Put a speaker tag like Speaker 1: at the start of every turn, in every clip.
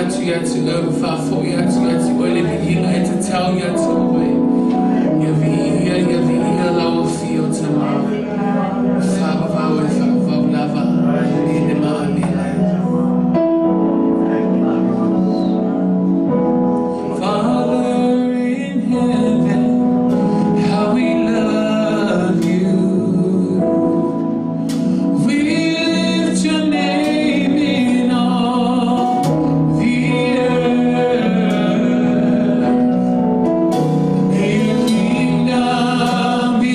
Speaker 1: Atu ia te oe, ua faafoi atu ia te oe le viiga e tatau ia te oe. Ia viia, ia viia lau afio Tama. Faavavau e faavavau lava. Amene ma amene. Father in heaven, how we love you. We lift your name in all the earth. May your kingdom be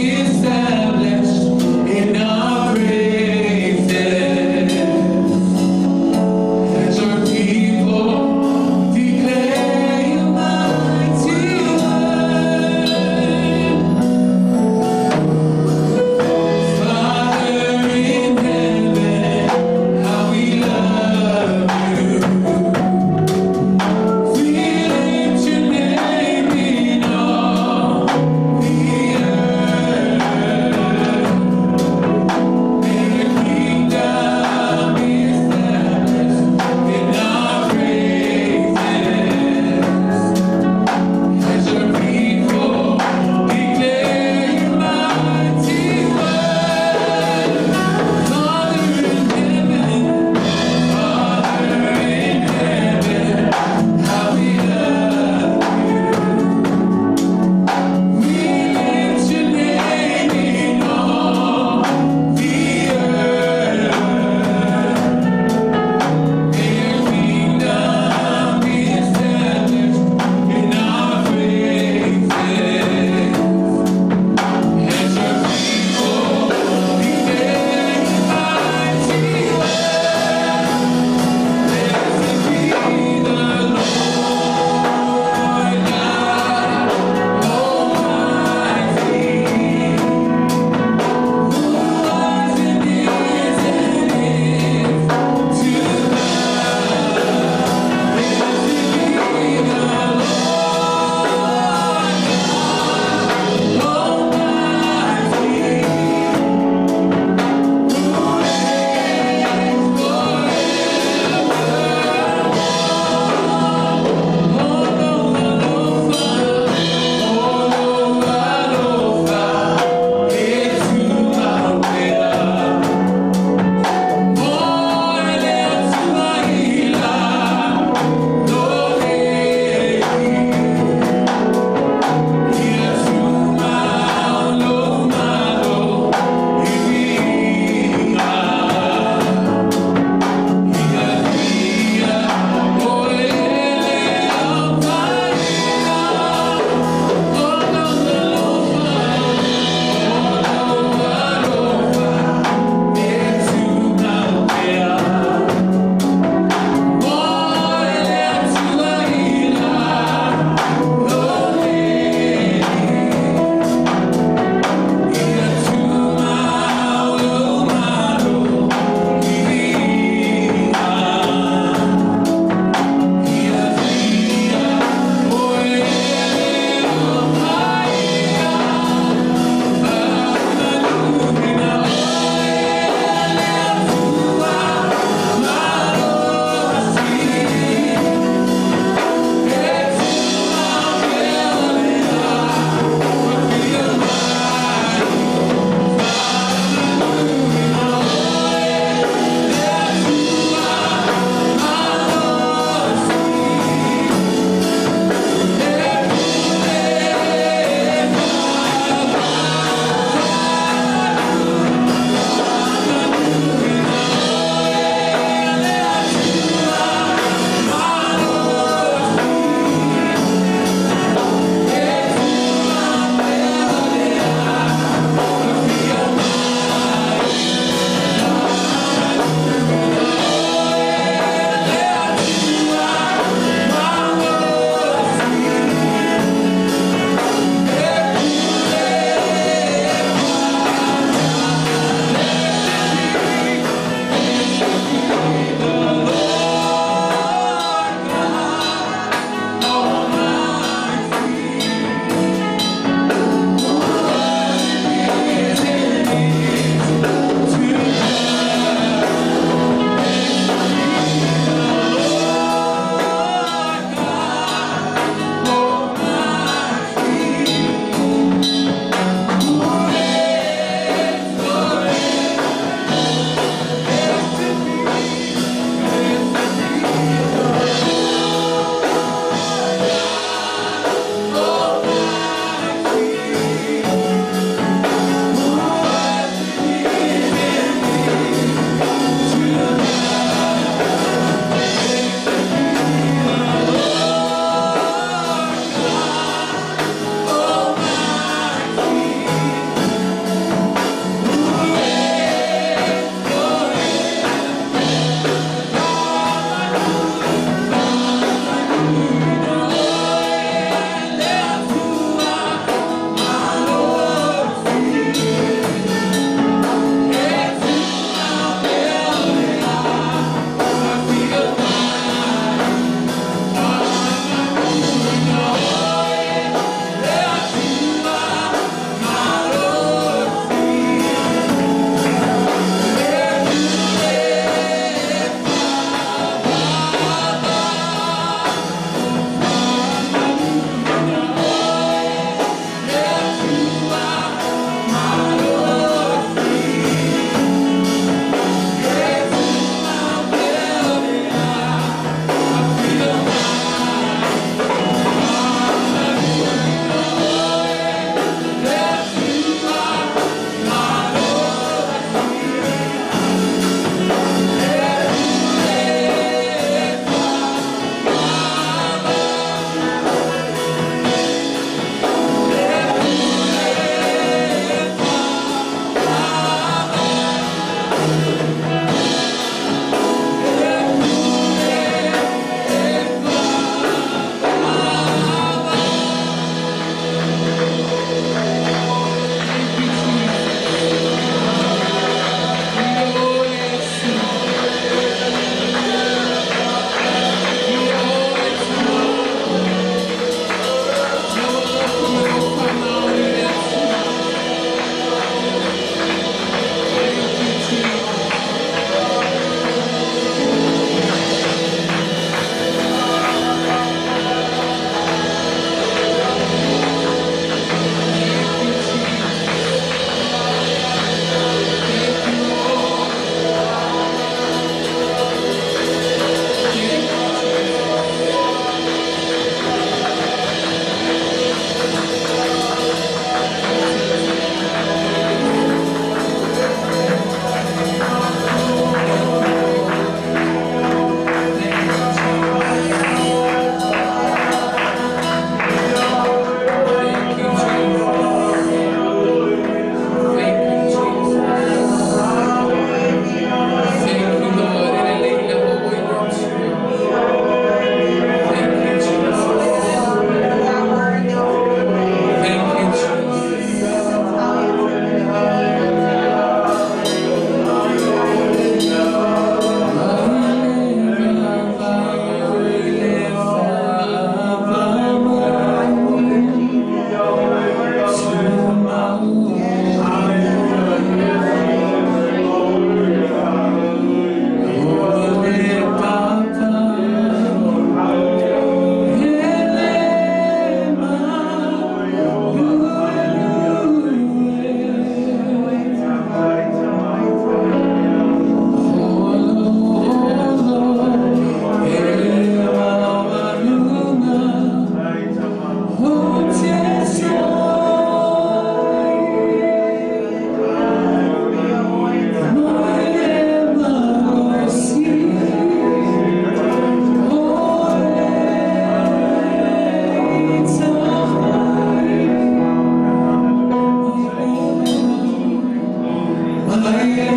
Speaker 1: Mai le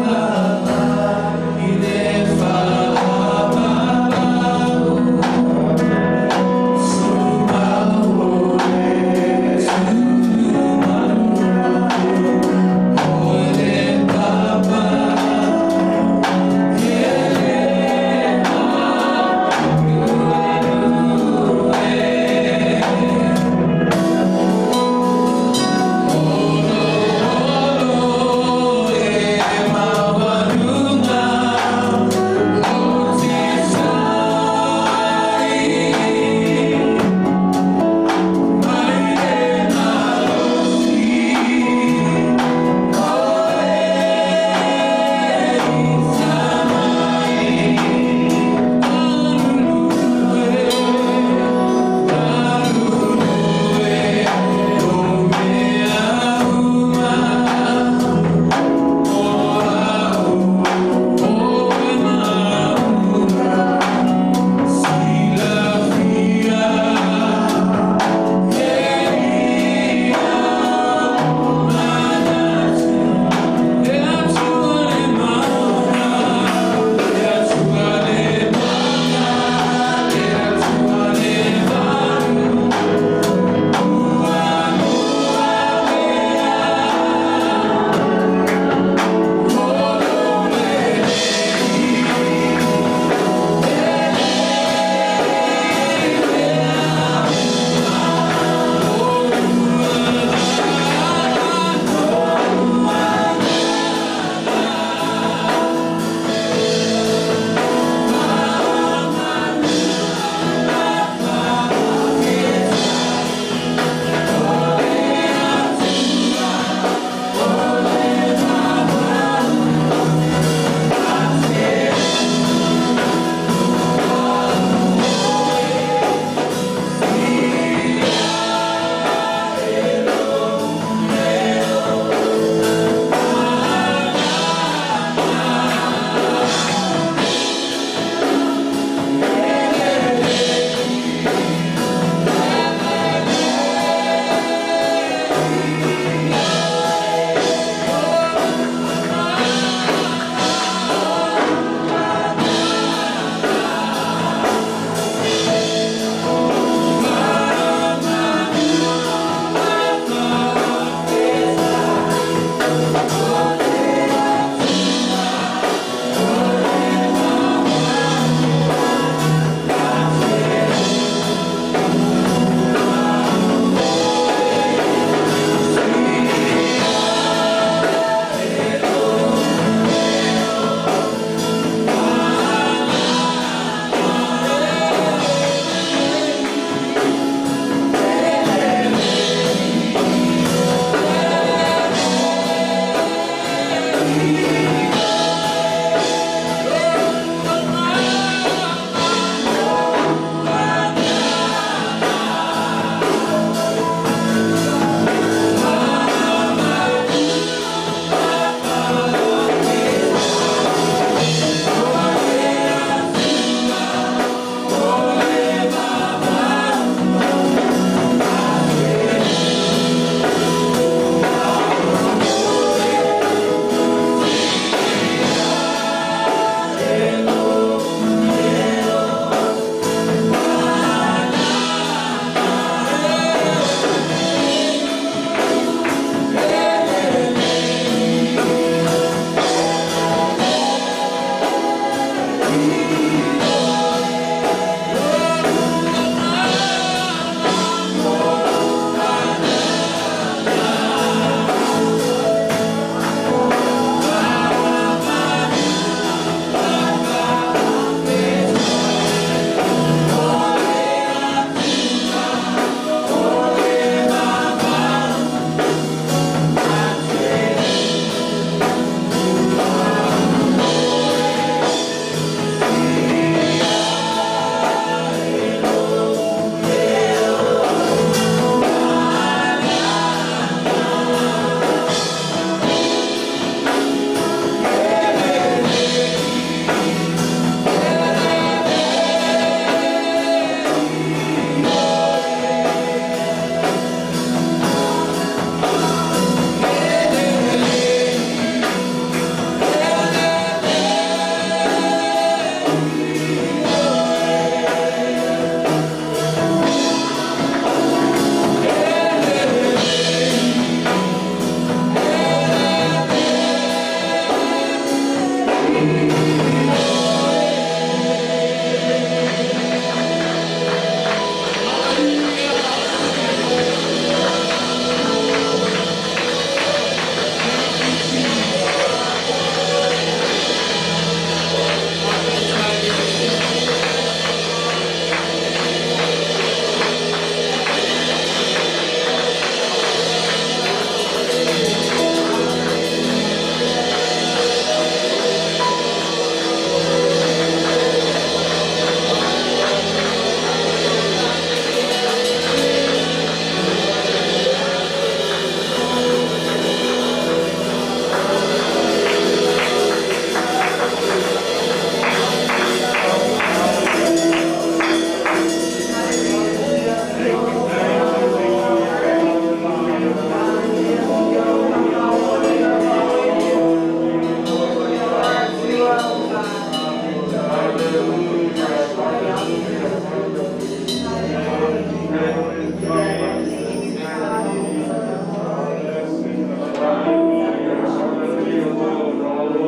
Speaker 1: vaa i le faavavau, Tumaole, tumaole, o le papa.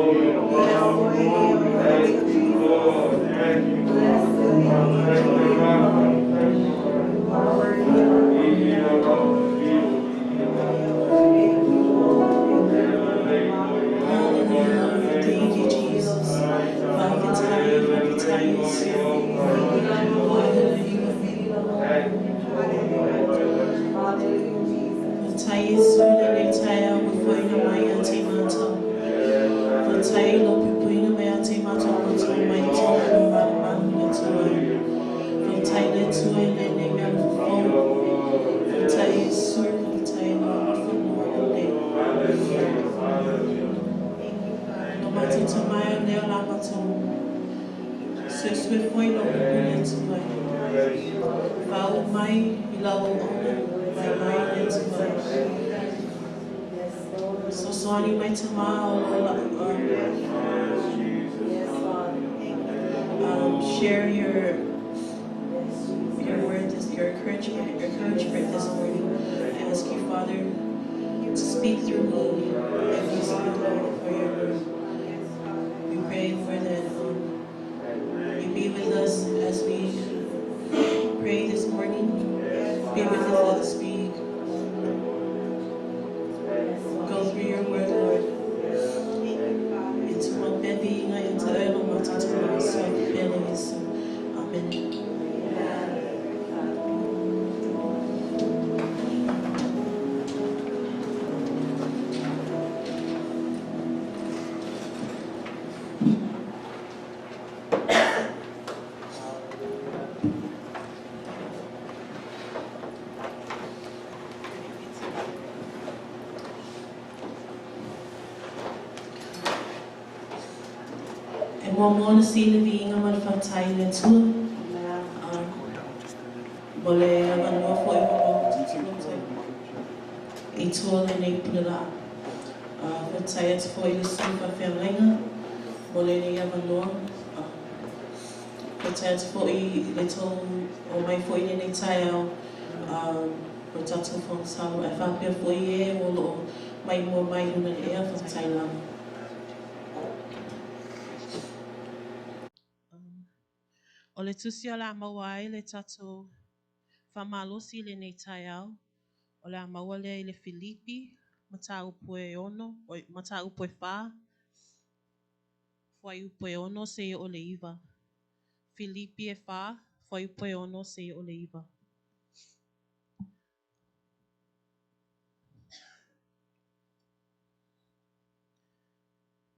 Speaker 2: Hallelujah, Lord. Thank you, Jesus. Faafetai, faafetai Iesu. Hallelujah. Faafetai Iesu i lenei taeao ua fo'ina mai ia te matou. Faafetai i lou puipuiga mai ia te matou ma tou mai tou lagi malumalu le Atua. Faafetai le Atua i lenei mea fofou. Faafetai Iesu, faafetai i lou fanua lelei. Lo matou Tama e, o lea o le a matou suesue foi lou upu le Atua. Faauu mai i lau auauna vaivai le Atua. Fesoasoani mai Tama o lo o share your word, this, your encouragement this morning. I ask you, Father, to speak through me and use me, Lord, for your word. We pray, Lord, that you be with us as we pray this morning. Be with us as we go through your word, Lord. E tumau pea viiga ia te Oe lo matou Tama, soifua Iesu. Amene. E muamua ona sii le viiga ma le faafetai i le Atua mo le avanoa foi ua maua i tua o lenei pule laa. Faafetai atu foi i le sui faafeagaiga mo lenei avanoa. Faafetai atu foi i le tou omai foi i lenei taeao mo le tatou fonotaga, ae faapea foi e o loo maimoa mai i luga i le ea, faafetai lava. O le tusi o le a maua ai le tatou faamalosi i lenei taeao, o le a maua lea i le Filipi, mataupu e 6, oi, mataupu e 4, fuaiupu e 6 seia oo i le 9. Filipi e 4, fuaiupu e 6 seia oo i le 9.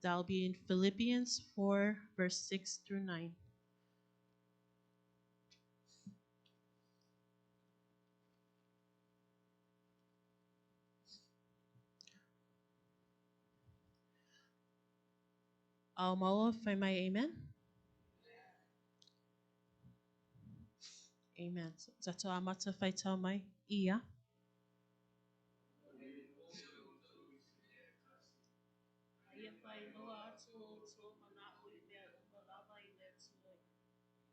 Speaker 2: That'll be in Philippians 4, verse 6 through 9. A ua maua, fai mai, Amen. Amen. Tatou amata faitau mai. Ia. Ia faailoa atu o outou manao i mea uma lava i le Atua,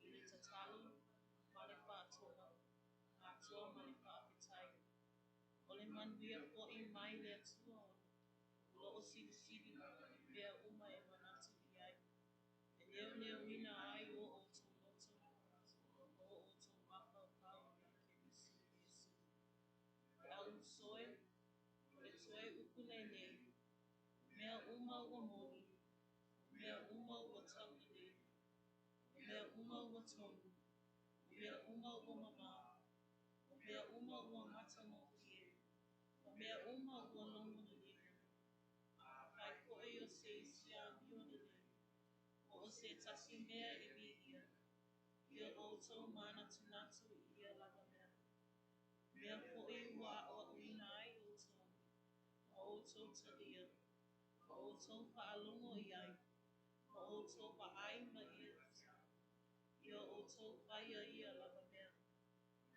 Speaker 2: i le tatalo ma le faatoga atoa ma le faafetai. O le manuia foi mai le Atua o lo o silisili mea uma e manatu i ai, e leoleoina ai o outou loto ma o outou mafaufau ia Keriso Iesu. Le au uso e, o le toe upu lenei, o mea uma ua moni, o mea uma ua taulelei, o mea uma ua tonu, o mea uma ua mamā, o mea uma ua matagofie, o mea uma ua logo lelei, afai foi o se isi amio lelei, po o se tasi mea e viia, ia outou manatunatu i ia lava mea. O mea foi ua aʻoaʻoina ai ʻoutou, ma ʻoutou talia, ma ʻoutou faalogo i ai, ma ʻoutou vaai ma ia, ia ʻoutou faia ia lava mea,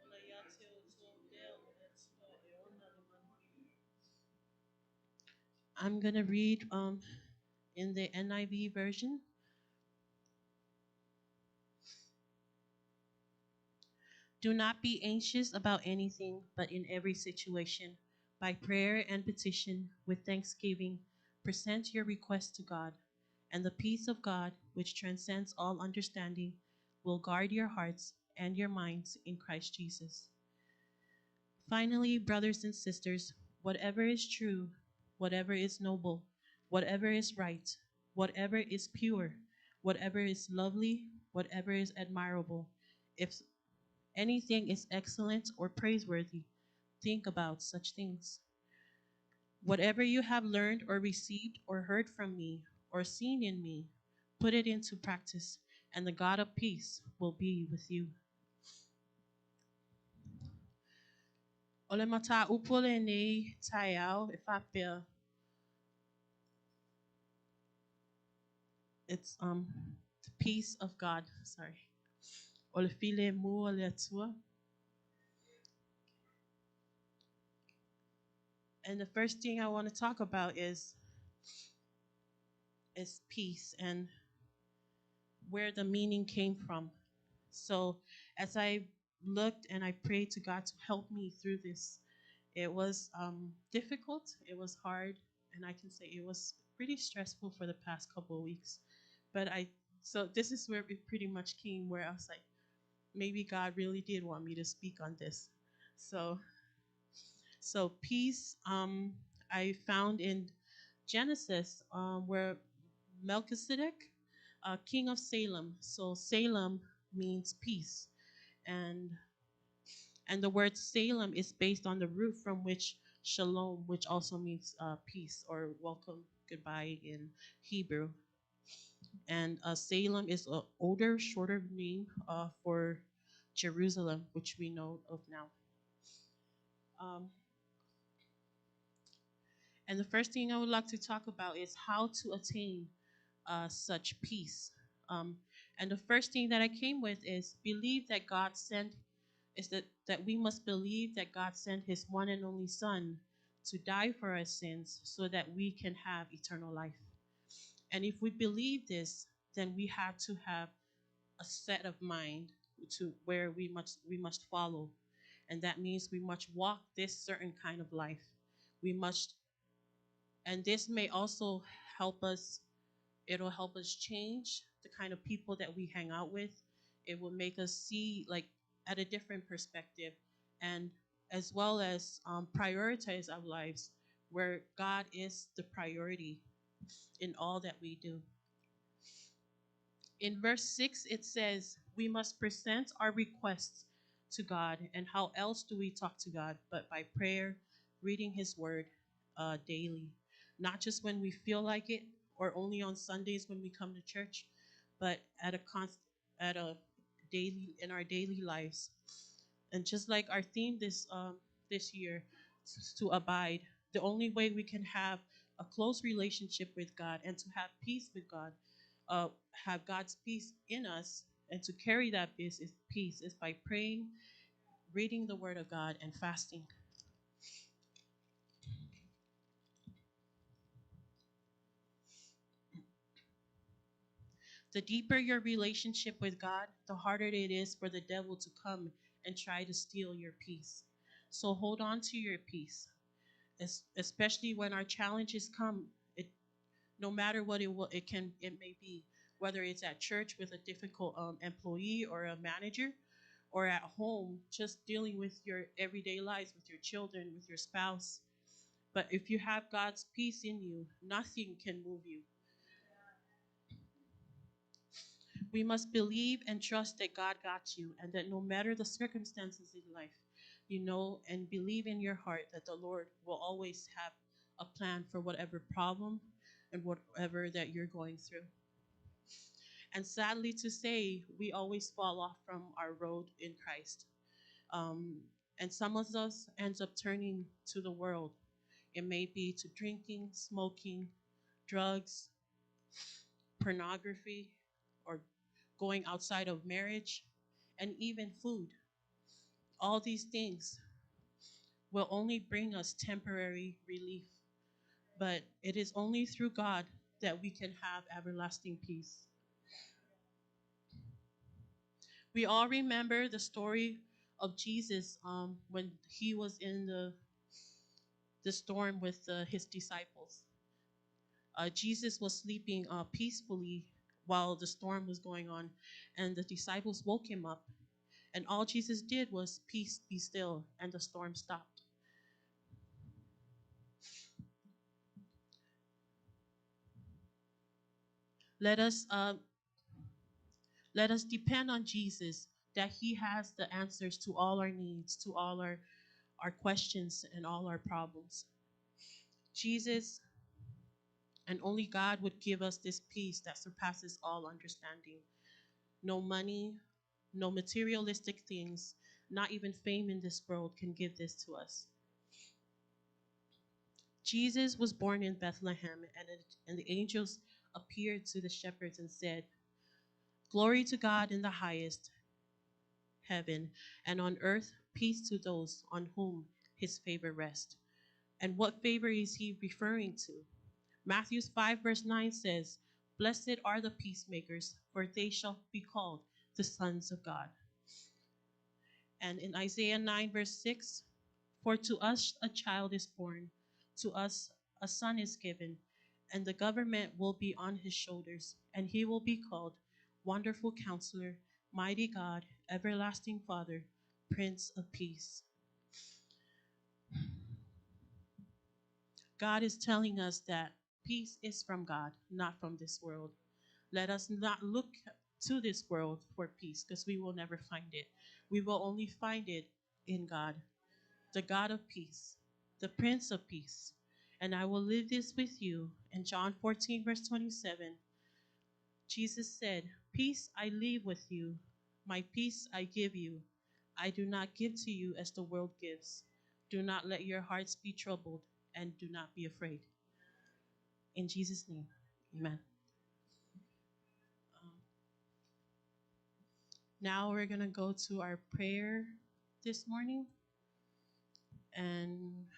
Speaker 2: ona ia te ʻoutou lea o le Atua e ona le manuia. I'm going to read in the NIV version. Do not be anxious about anything, but in every situation, by prayer and petition, with thanksgiving, present your request to God. And the peace of God, which transcends all understanding, will guard your hearts and your minds in Christ Jesus. Finally, brothers and sisters, whatever is true, whatever is noble, whatever is right, whatever is pure, whatever is lovely, whatever is admirable, if anything is excellent or praiseworthy, think about such things. Whatever you have learned or received or heard from me or seen in me, put it into practice, and the God of peace will be with you. O le mataupu o lenei taeao e faapea, it's the peace of God, sorry. O le filemu o le Atua. And the first thing I want to talk about is peace and where the meaning came from. So as I looked and I prayed to God to help me through this, it was difficult, it was hard, and I can say it was pretty stressful for the past couple of weeks. But so this is where it pretty much came, where I was like, maybe God really did want me to speak on this. So peace, I found in Genesis, where Melchisedec, king of Salem. So Salem means peace. And the word Salem is based on the root from which shalom, which also means peace or welcome, goodbye in Hebrew. And Salem is an older, shorter name for Jerusalem, which we know of now. And the first thing I would like to talk about is how to attain such peace. And the first thing that I came with is believe that God sent, is that, that we must believe that God sent his one and only Son to die for our sins so that we can have eternal life. And if we believe this, then we have to have a set of mind to where we must follow. And that means we must walk this certain kind of life. We must, and this may also help us, it'll help us change the kind of people that we hang out with. It will make us see like at a different perspective, and as well as prioritize our lives where God is the priority in all that we do. In verse 6, it says, we must present our requests to God. And how else do we talk to God but by prayer, reading his word daily? Not just when we feel like it or only on Sundays when we come to church, but at a daily, in our daily lives. And just like our theme this year, to abide, the only way we can have a close relationship with God and to have peace with God, have God's peace in us, and to carry that peace is by praying, reading the Word of God, and fasting. The deeper your relationship with God, the harder it is for the devil to come and try to steal your peace. So hold on to your peace, especially when our challenges come. No matter what it may be, whether it's at church with a difficult employee or a manager, or at home, just dealing with your everyday lives, with your children, with your spouse. But if you have God's peace in you, nothing can move you. We must believe and trust that God got you, and that no matter the circumstances in life, you know and believe in your heart that the Lord will always have a plan for whatever problem and whatever that you're going through. And sadly to say, we always fall off from our road in Christ. And some of us ends up turning to the world. It may be to drinking, smoking, drugs, pornography, or going outside of marriage, and even food. All these things will only bring us temporary relief, but it is only through God that we can have everlasting peace. We all remember the story of Jesus when he was in the storm with his disciples. Jesus was sleeping peacefully while the storm was going on, and the disciples woke him up. And all Jesus did was, "Peace, be still," and the storm stopped. Let us depend on Jesus, that he has the answers to all our needs, to all our questions and all our problems. Jesus and only God would give us this peace that surpasses all understanding. No money, no materialistic things, not even fame in this world can give this to us. Jesus was born in Bethlehem, and the angels appeared to the shepherds and said, "Glory to God in the highest heaven, and on earth peace to those on whom his favor rests." And what favor is he referring to? Matthew 5 verse 9 says, "Blessed are the peacemakers, for they shall be called the sons of God." And in Isaiah 9 verse 6, "For to us a child is born, to us a son is given, and the government will be on his shoulders, and he will be called Wonderful Counselor, Mighty God, Everlasting Father, Prince of Peace." God is telling us that peace is from God, not from this world. Let us not look to this world for peace, because we will never find it. We will only find it in God, the God of peace, the Prince of Peace. And I will leave this with you. In John 14, verse 27, Jesus said, "Peace I leave with you, my peace I give you. I do not give to you as the world gives. Do not let your hearts be troubled, and do not be afraid." In Jesus' name, amen. Now we're going to go to our prayer this morning. And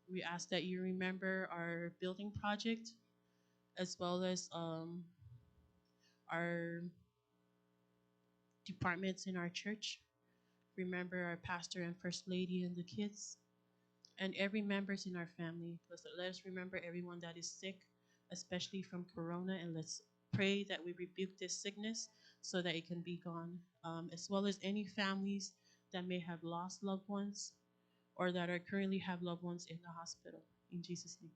Speaker 2: we ask that you remember our building project, as well as our departments in our church. Remember our pastor and first lady and the kids, and every members in our family. Let us remember everyone that is sick, especially from Corona, and let's pray that we rebuke this sickness so that it can be gone, as well as any families that may have lost loved ones or that are currently have loved ones in the hospital. In Jesus' name.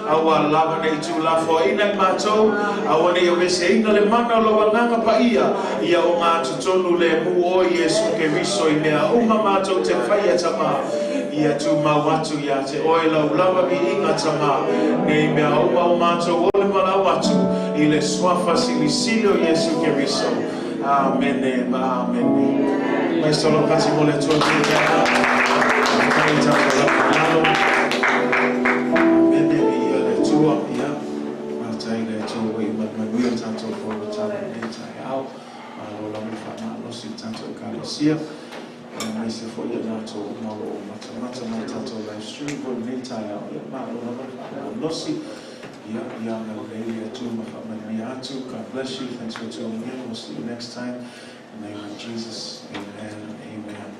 Speaker 3: Aua lava ne i tuulafoaina i matou, aua ne i aveseina le mana o Lou Agaga Paia, ia ogatotonu lemu Oe Iesu Keriso i mea uma matou te faia, Tama. Ia tumau atu ia te Oe Lau lava viiga, Tama, nei mea uma o matou ole valaau atu i le Suafa silisili o Iesu Keriso. Amene ma amene. Mai solo pati mo le Atua lenei taeao. Mai tatou lafo i lalo. Amene, viia le Atua. Ia, faafetai i le Atua ua iu mai le manuia le tatou fonotaga i lenei taeao. Malo lava le faamalosi i le tatou Ekalesia, aemaise foi i latou uma o lo o matamata mai i le tatou live stream foi i lenei taeao. Ia, malo lava le faamalosi. Ia, ia agalelei le Atua ma faamanuia atu. God bless you. Thanks for tuning in. We'll see you next time. In the name of Jesus, amen, amen.